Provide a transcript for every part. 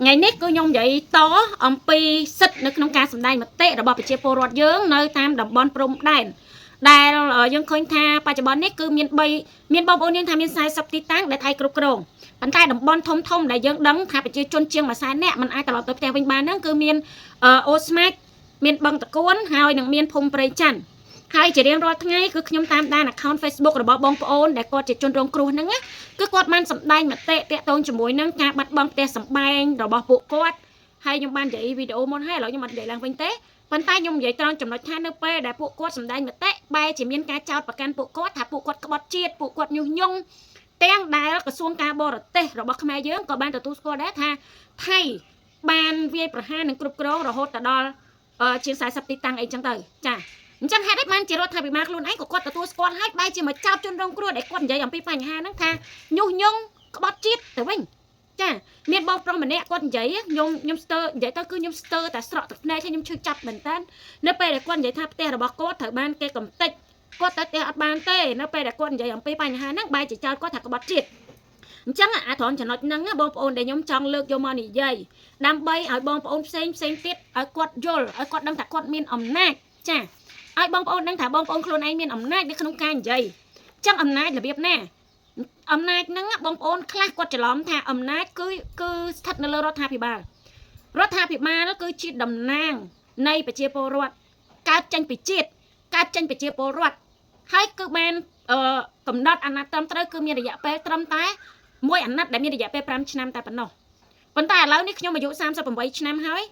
ថ្ងៃនេះគឺខ្ញុំនិយាយតអំពីសិទ្ធិនៅក្នុងការសម្ដែងមតិរបស់ប្រជាពលរដ្ឋយើងនៅតាមតំបន់ព្រំដែនដែលយើងឃើញថាបច្ចុប្បន្ននេះគឺមាន3មានបងប្អូនយើងថាមាន40ទីតាំងដែលថៃគ្រប់គ្រងប៉ុន្តែតំបន់ធំធំដែលយើងដឹងថាប្រជាជនជាង1សែននាក់មិនអាចត្រឡប់ទៅផ្ទះវិញបានហ្នឹងគឺមានអូស្មាច់មានបឹងតកួនហើយនឹងមានភូមិព្រៃច័ន្ទហើយជារៀងរាល់ថ្ងៃគឺខ្ញុំតាមដាន account Facebook របស់បងប្អូនដែលគាត់ជាជនរងគ្រោះហ្នឹងណាគឺគាត់បានសម្ដែងមតិតាក់ទងជាមួយនឹងការបាត់បង់ផ្ទះសម្បែងរបស់ពួកគាត់ហើយខ្ញុំបាននិយាយវីដេអូមុនហើយឥឡូវខ្ញុំអត់និយាយឡើងវិញទេប៉ុន្តែខ្ញុំនិយាយត្រង់ចំណុចថានៅពេលដែលពួកគាត់សម្ដែងមតិបែរជាមានការចោទប្រកាន់ពួកគាត់ថាពួកគាត់ក្បត់ជាតិពួកគាត់ញុះញង់ទាំងដែលក្រសួងការបរទេសរបស់ខ្មែរយើងក៏បានទទួលស្គាល់ដែរថាថៃបានវាយប្រហារនិងគ្រប់គ្រងរហូតទៅដល់ជាង40ទីតាំងអីចឹងទៅចាអញ្ចឹងហេតុអីបានជារដ្ឋាភិបាលខ្លួនឯងក៏គាត់ទទួលស្គាល់ហើយបែរជាមកចោទជនរងគ្រោះដែលគាត់និយាយអំពីបញ្ហាហ្នឹងថាញុះញង់ក្បត់ជាតិទៅវិញចាមានបងប្រុសម្នាក់គាត់និយាយខ្ញុំខ្ញុំស្ទើនិយាយទៅគឺខ្ញុំស្ទើតែស្រក់ទឹកភ្នែកហើយខ្ញុំឈឺចាប់មែនតើនៅពេលដែលគាត់និយាយថាផ្ទះរបស់គាត់ត្រូវបានគេកំទេចគាត់ទៅផ្ទះអត់បានទេនៅពេលដែលគាត់និយាយអំពីបញ្ហាហ្នឹងបែរជាចោទគាត់ថាក្បត់ជាតិអញ្ចឹងអាត្រង់ចំណុចហ្នឹងបងប្អូនដែលខ្ញុំចង់លើកយកមកនិយាយដើម្បីឲ្យបងប្អូនផ្សេងផ្សេងទៀតឲ្យគាត់យល់ឲ្យគាត់ដឹងថាគាត់មានអំណាចចាឲ្យបងប្អូនដឹងថាបងប្អូនខ្លួនឯងមានអំណាចនៅក្នុងការនិយាយចឹងអំណាចរបៀបណាអំណាចហ្នឹងបងប្អូនខ្លះគាត់ច្រឡំថាអំណាចគឺគឺស្ថិតនៅលើរដ្ឋាភិបាលរដ្ឋាភិបាលគឺជាតំណាងនៃប្រជាពលរដ្ឋកើតចេញពីជាតិកើតចេញប្រជាពលរដ្ឋហើយគឺបានអឺកំណត់អាណត្តិត្រឹមត្រូវគឺមានរយៈពេលត្រឹមតែមួយអាណត្តិដែលមានរយៈពេល5ឆ្នាំតែប៉ុណ្ណោះប៉ុន្តែឥឡូវនេះខ្ញុំអាយុ38ឆ្នាំហើយ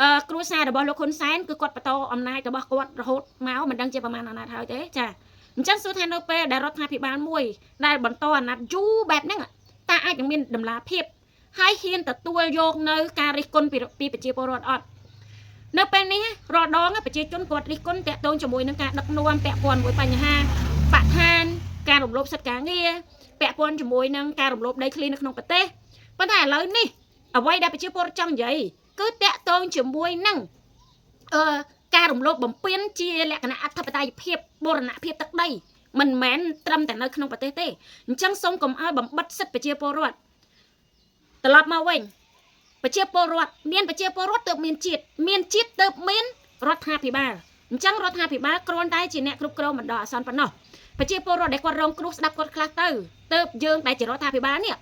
អឺគ្រួសាររបស់លោកហ៊ុនសែនគឺគាត់បន្តអំណាចរបស់គាត់រហូតមកមិនដឹងជាប្រមាណអាណត្តិហើយទេចាអញ្ចឹងសួរថានៅពេលដែលរដ្ឋាភិបាលមួយដែលបន្តអាណត្តិយូរបែបហ្នឹងតើអាចនឹងមានតម្លាភាពហើយហ៊ានទទួលយកនៅការរិះគន់ពីពីប្រជាពលរដ្ឋអត់នៅពេលនេះរាល់ដងប្រជាជនគាត់រិះគន់តាក់ទងជាមួយនឹងការដឹកនាំពាក់ព័ន្ធមួយបញ្ហាបរិស្ថានការរំលោភសិទ្ធិការងារពាក់ព័ន្ធជាមួយនឹងការរំលោភដីធ្លីនៅក្នុងប្រទេសប៉ុន្តែឥឡូវនេះអ្វីដែលប្រជាពលរដ្ឋចង់និយាយគឺតាក់ទងជាមួយនឹងអឺការរំលោភបំពានជាលក្ខណៈអធិបតេយ្យភាពបូរណភាពទឹកដីមិនមែនត្រឹមតែនៅក្នុងប្រទេសទេអញ្ចឹងសូមកុំឲ្យបំបិទសិទ្ធិប្រជាពលរដ្ឋត្រឡប់មកវិញប្រជាពលរដ្ឋមានប្រជាពលរដ្ឋទើបមានជាតិមានជាតិទើបមានរដ្ឋាភិបាលអញ្ចឹងរដ្ឋាភិបាលគ្រាន់តែជាអ្នកគ្រប់គ្រងបណ្ដោះអាសន្នប៉ុណ្ណោះប្រជាពលរដ្ឋដែលគាត់រងគ្រោះស្ដាប់គាត់ខ្លះទៅទើបយើងដែលជារដ្ឋាភិបាលនេះ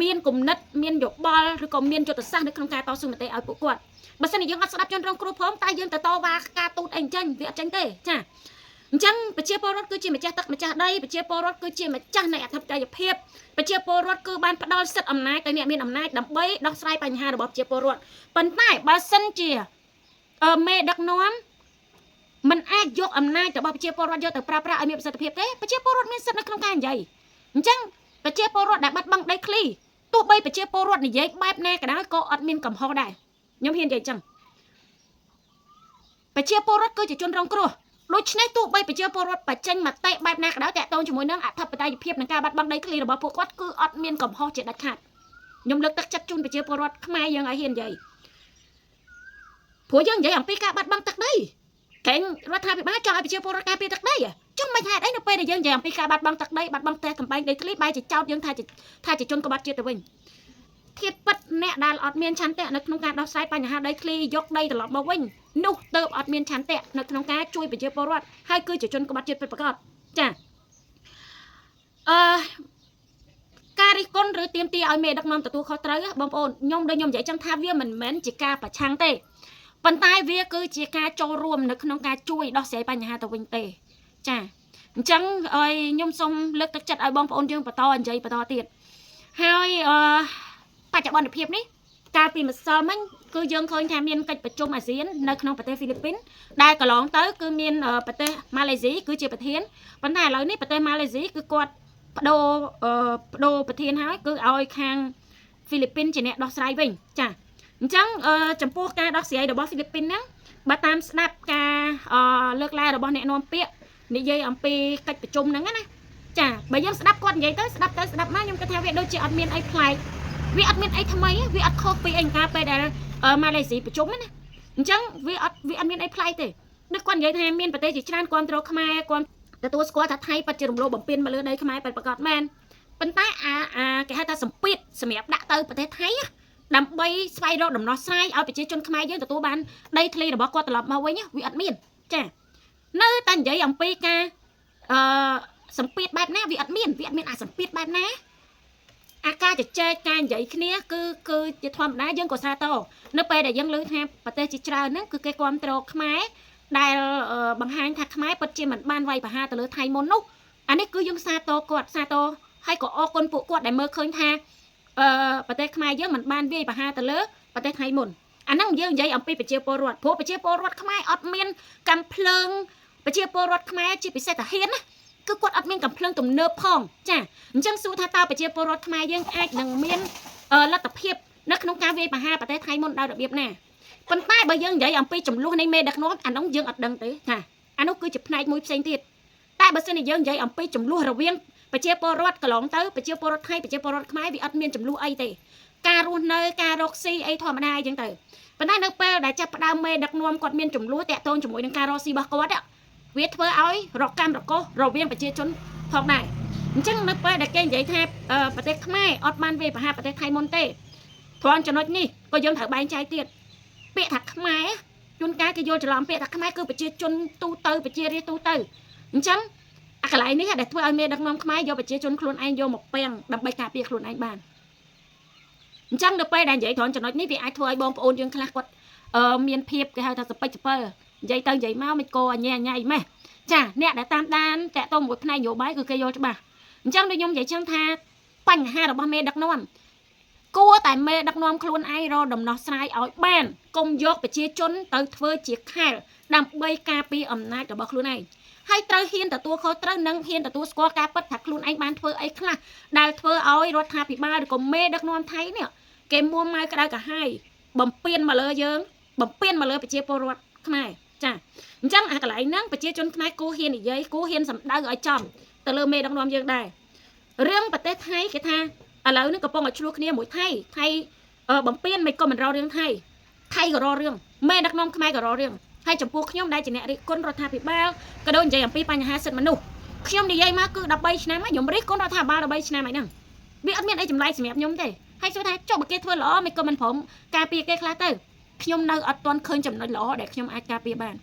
មានគំនិតមានយោបល់ឬក៏មានយុទ្ធសាស្ត្រនៅក្នុងការតស៊ូមតិឲ្យពួកគាត់បើសិនជាយើងអត់ស្ដាប់ជនរងគ្រោះផងតែយើងទៅតវ៉ាការទូតអីអញ្ចឹងវាអត់ចេញទេចាអញ្ចឹងប្រជាពលរដ្ឋគឺជាម្ចាស់ទឹកម្ចាស់ដីប្រជាពលរដ្ឋគឺជាម្ចាស់នៃអធិបតេយ្យភាពប្រជាពលរដ្ឋគឺបានផ្ដល់សិទ្ធិអំណាចទៅអ្នកមានអំណាចដើម្បីដោះស្រាយបញ្ហារបស់ប្រជាពលរដ្ឋប៉ុន្តែបើសិនជាមេដឹកនាំมันអាចយកអំណាចរបស់ប្រជាពលរដ្ឋយកទៅប្រើប្រាស់ឲ្យមានប្រសិទ្ធភាពទេប្រជាពលរដ្ឋមានសិទ្ធិនៅក្នុងការនិយាយអញ្ចឹងប្រជាពលរដ្ឋដែលបាត់បង់ដីធ្លីទោះបីប្រជាពលរដ្ឋនិយាយបែបណាក៏ដោយក៏អត់មានកំហុសដែរខ្ញុំហ៊ាននិយាយអញ្ចឹងប្រជាពលរដ្ឋគឺជាជនរងគ្រោះដូច្នេះទោះបីប្រជាពលរដ្ឋបញ្ចេញមតិបែបណាក៏ដោយតាក់ទងជាមួយនឹងអធិបតេយ្យភាពនិងការបាត់បង់ដីធ្លីរបស់ពួកគាត់គឺអត់មានកំហុសជាដាច់ខាតខ្ញុំលើកទឹកចិត្តជូនប្រជាពលរដ្ឋខ្មែរយើងឲ្យហ៊ាននិយាយព្រោះយើងនិយាយអំពីការបាត់បង់ទឹកដីកែងរដ្ឋាភិបាលចង់ឲ្យប្រជាពលរដ្ឋការពារទឹកដីចុះមិនហេតុអីនៅពេលដែលយើងនិយាយអំពីការបាត់បង់ទឹកដីបាត់បង់ផ្ទះសម្បែងដីធ្លីបែរជាចោទយើងថាជាជនក្បត់ជាតិទៅវិញធៀបពិតអ្នកដែលអត់មានឆន្ទៈនៅក្នុងការដោះស្រាយបញ្ហាដីធ្លីយកដីត្រឡប់មកវិញនោះទៅអត់មានឆន្ទៈនៅក្នុងការជួយប្រជាពលរដ្ឋហើយគឺជាជនក្បត់ជាតិពិតប្រាកដចាអឺការរិះគន់ឬទាមទារឲ្យមេដឹកនាំទទួលខុសត្រូវបងប្អូនខ្ញុំដូចខ្ញុំនិយាយចឹងថាវាមិនមែនជាការប្រឆាំងទេប៉ុន្តែវាគឺជាការចូលរួមនៅក្នុងការជួយដោះស្រាយបញ្ហាទៅវិញទេចាអញ្ចឹងឲ្យខ្ញុំសូមលើកទឹកចិត្តឲ្យបងប្អូនយើងបន្តនិយាយបន្តទៀតហើយអឺបច្ចុប្បន្នភាពនេះកាលពីម្សិលមិញគឺយើងឃើញថាមានកិច្ចប្រជុំអាស៊ាននៅក្នុងប្រទេសហ្វីលីពីនដែលកន្លងទៅគឺមានប្រទេសម៉ាឡេស៊ីគឺជាប្រធានប៉ុន្តែឥឡូវនេះប្រទេសម៉ាឡេស៊ីគឺគាត់បដូរបដូរប្រធានហើយគឺឲ្យខាងហ្វីលីពីនជាអ្នកដោះស្រាយវិញចាអញ្ចឹងចំពោះការដោះស្រាយរបស់ហ្វីលីពីនហ្នឹងបើតាមស្ដាប់ការលើកឡើងរបស់អ្នកនាំពាក្យនិយាយអំពីកិច្ចប្រជុំហ្នឹងណាចាបើយើងស្ដាប់គាត់និយាយទៅស្ដាប់ទៅស្ដាប់មកខ្ញុំគិតថាវាដូចជាអត់មានអីប្លែកវាអត់មានអីថ្មីវាអត់ខុសពីអីកាលពេលដែលម៉ាឡេស៊ីប្រជុំណាអញ្ចឹងវាអត់មានអីប្លែកទេដូចគាត់និយាយថាមានប្រទេសជាច្រើនគ្រប់គ្រងខ្មែរគាត់ទទួលស្គាល់ថាថៃពិតជារំលោភបំពានមកលើដីខ្មែរពិតប្រាកដមែនប៉ុន្តែអាអាគេហៅថាសម្ពាធសម្រាប់ដាក់ទៅប្រទេសថៃ ដើម្បីស្វែងរកដំណោះស្រាយឲ្យប្រជាជនខ្មែរយើងទទួលបានដីធ្លីរបស់គាត់ត្រឡប់មកវិញវាអត់មានចានៅតែនិយាយអំពីការអឺសម្ពាធបែបណាវាអត់មានវាអត់មានអាសម្ពាធបែបណាអាការជជែកការនិយាយគ្នាគឺគឺជាធម្មតាយើងក៏សាទរនៅពេលដែលយើងលើថាប្រទេសជាច្រើនហ្នឹងគឺគេគ្រប់គ្រងខ្មែរដែលបង្ហាញថាខ្មែរពិតជាមិនបានវាយប្រហារទៅលើថៃមុននោះអានេះគឺយើងសាទរគាត់សាទរហើយក៏អរគុណពួកគាត់ដែលមើលឃើញថាអឺប្រទេសខ្មែរយើងមិនបានវាយប្រហារទៅលើប្រទេសថៃមុនអាហ្នឹងយើងនិយាយអំពីប្រជាពលរដ្ឋព្រោះប្រជាពលរដ្ឋខ្មែរអត់មានកំភ្លើងប្រជាពលរដ្ឋខ្មែរជាពិសេសតាហ៊ានណាគឺគាត់អត់មានកំភ្លើងទំនើបផងចាអញ្ចឹងសួរថាតើប្រជាពលរដ្ឋខ្មែរយើងអាចនឹងមានលទ្ធភាពនៅក្នុងការវាយប្រហារប្រទេសថៃមុនដោយរបៀបណាប៉ុន្តែបើយើងនិយាយអំពីចំនួននៃមេដឹកនាំអានោះយើងអត់ដឹងទេថាអានោះគឺជាផ្នែកមួយផ្សេងទៀតតែបើសិនជាយើងនិយាយអំពីចំនួនរវាងប្រជាពលរដ្ឋកន្លងទៅប្រជាពលរដ្ឋថៃប្រជាពលរដ្ឋខ្មែរវាអត់មានចំនួនអីទេការរស់នៅការរកស៊ីអីធម្មតាអញ្ចឹងទៅប៉ុន្តែនៅពេលដែលចាប់ផ្ដើមមេដឹកនាំគាត់មានចំនួនតាក់ទងជាមួយនឹងការរកស៊ីរបស់គាត់វាធ្វើឲ្យរកកម្មរកុសរវាងប្រជាជនផងដែរអញ្ចឹងនៅពេលដែលគេនិយាយថាប្រទេសខ្មែរអត់បានវាយប្រហារប្រទេសថៃមុនទេត្រង់ចំណុចនេះក៏យើងត្រូវបែងចែកទៀតពាក្យថាខ្មែរជួនកាលគេយល់ច្រឡំពាក្យថាខ្មែរគឺប្រជាជនទូទៅប្រជារាស្ត្រទូទៅអញ្ចឹងអាកន្លែងនេះដែលធ្វើឲ្យមេដឹកនាំខ្មែរយកប្រជាជនខ្លួនឯងយកមកពាំងដើម្បីការពារខ្លួនឯងបានអញ្ចឹងនៅពេលដែលនិយាយត្រង់ចំណុចនេះវាអាចធ្វើឲ្យបងប្អូនយើងខ្លះគាត់អឺមានភាពគេហៅថាសពេចសពិលនិយាយទៅនិយាយមកមិនកអញញ៉ៃម៉េះចាអ្នកដែលតាមដានតាក់ទងមួយផ្នែកនយោបាយគឺគេយល់ច្បាស់អញ្ចឹងដូចខ្ញុំនិយាយចឹងថាបញ្ហារបស់មេដឹកនាំគួរតែមេដឹកនាំខ្លួនឯងរកដំណោះស្រាយឲ្យបានកុំយកប្រជាជនទៅធ្វើជាខែលដើម្បីការពារអំណាចរបស់ខ្លួនឯងហើយត្រូវហ៊ានទទួលខុសត្រូវនិងហ៊ានទទួលស្គាល់ការពិតថាខ្លួនឯងបានធ្វើអីខ្លះដែលធ្វើឲ្យរដ្ឋាភិបាលឬក៏មេដឹកនាំថៃនេះគេមួម៉ៅក្តៅក្រហាយបំពេញមកលើយើងបំពេញមកលើប្រជាពលរដ្ឋខ្មែរចាអញ្ចឹងអាកន្លែងហ្នឹងប្រជាជនខ្មែរគួរហ៊ាននិយាយគួរហ៊ានសម្ដៅឲ្យចំទៅលើមេដឹកនាំយើងដែររឿងប្រទេសថៃគេថាឥឡូវនេះកំពុងតែឆ្លោះគ្នាមួយថៃថៃបំពេញមិនក៏មិនរករឿងថៃថៃក៏រករឿងមេដឹកនាំខ្មែរក៏រករឿងហើយចំពោះខ្ញុំដែលជាអ្នករិះគន់រដ្ឋាភិបាលក៏ដូចនិយាយអំពីបញ្ហាសិទ្ធិមនុស្សខ្ញុំនិយាយមកគឺ13ឆ្នាំហើយខ្ញុំរិះគន់រដ្ឋាភិបាល13ឆ្នាំហើយហ្នឹងវាអត់មានអីចម្លែកសម្រាប់ខ្ញុំទេហើយសួរថាចុះបើគេធ្វើល្អមិនក៏មិនព្រមការពារគេខ្លះទៅខ្ញុំនៅអត់ទាន់ឃើញចំណុចល្អដែលខ្ញុំអាចការពារបាន។